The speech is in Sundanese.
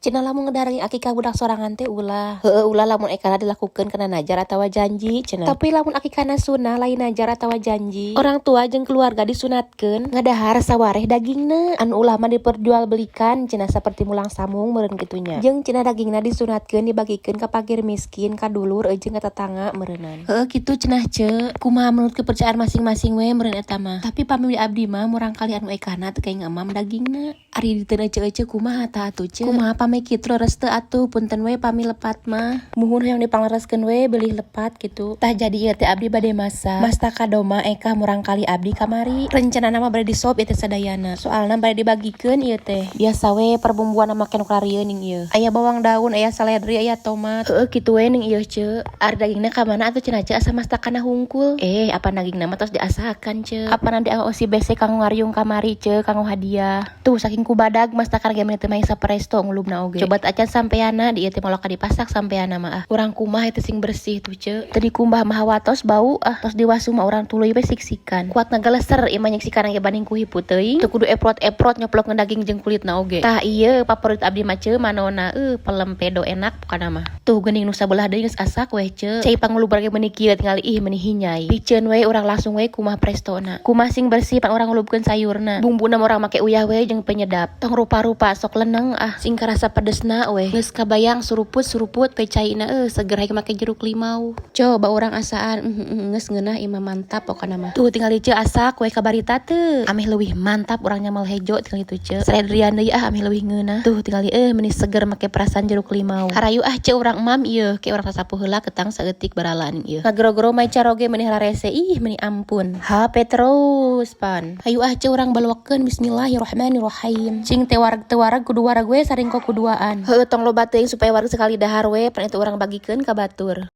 Cenah lamun ngedahar daging akikah budak sorangan teh ulah. Heueuh, ulah lamun ekana dilakukeun kana najar atawa janji cenah. Tapi lamun akikahna sunah, lain najar atawa janji, orang tua jeung keluarga disunatkeun ngadahar sawareh dagingna. Anu ulah mah diperjualbelikan cenah, seperti mulang samung meureun kitu nya. Jeung cenah dagingna disunatkeun dibagikeun ka fakir miskin, ka dulur jeung ka tetangga meureunan. Heueuh, kitu cenah, ce. Kumaha menurut kepercayaan masing-masing we meureun eta mah. Tapi pami di abdi mah murangkalih anu ekana teu kayak ngemam dagingna. Ari diteun ece-ece kumaha tah atuh, ce? Kumaha pami kitu, leres teu atuh? Punten we pami lepat mah. Muhun, hoyong dipanglereskeun we bilih lepat kitu. Tah, jadi ieu teh abdi bade masak. Mastaka domba ekah murangkalih abdi kamari. Rencanana mah bade di sop ieu teh sadayana. Soalna bade dibagikeun ieu teh. Biasa we perbumbuan make nu kararieu ning ieu. Aya bawang daun, aya seledri, aya tomat. Heueuh, kitu we ning ieu, ce. Ari dagingna ka mana atuh cenah, ce, asa mastakana hungkul? Eh, apa dagingna mah tos diasakan, ce. Apa nanti osi bese kanggo ngariung kamari, ce, kanggo hadiah. Tuh, saking ku badag mastakan ge meni teu main sapresto ngulubna oge. Coba acan sampeana di ieu teh moal dipasak sampeana mah ah. Urang kumaha itu sing bersih tuh, ce. Teu dikumbah mah watos bau ah. Tos diwasuh mah urang tuluy we siksikan. Kuat ngageleser ieu mah nyiksikan ge banding ku hipu teuing. Teu kudu eprot-eprot nyoplok daging jeung kulitna oge. Tah, ieu favorit abdi mah, ce, manona pelem pedo enak pokana mah. Tuh geuning nu sabelah deui geus asak weh, ce. Cai pangulub ge meuni kieu tingali, ih, meuni hinyai. Piceun we urang langsung we kumaha prestona. Kumaha sing bersih pan urang ngulubkeun sayurna. Bumbuna mah urang make uyah we jeung penyedap. Tong rupa-rupa, sok leneng ah. Sing karasa pedesna weh. Geus kabayang suruput-suruput pe caina, seger hayang make jeruk limau. Coba urang asaan, geus ngeunah ieu mah, mantap pokona mah. Tuh tingali, ce, asak we kabarita teu. Ameh leuwih mantap urang nyamal hejo tingali tuh, ce. Seledrian deui ah, ameh leuwih ngeunah. Tuh tingali, meuni seger make perasan jeruk limau. Harayu ah, ce, urang emam ieu, ke urang sasapu heula ketang saeutik baralaan ieu. Ngagero-gero mai caroge meuni hararese, ih, meuni ampun. HP terus pan. Hayu ah, ce, urang baluakeun, bismillahirrahmanirrahim. Cing teh wareg teu wareg, kudu wareg we saring kuduaan. Heueuh, tong loba teuing supaya wareg sekali dahar we, pan itu urang bagikeun ka batur.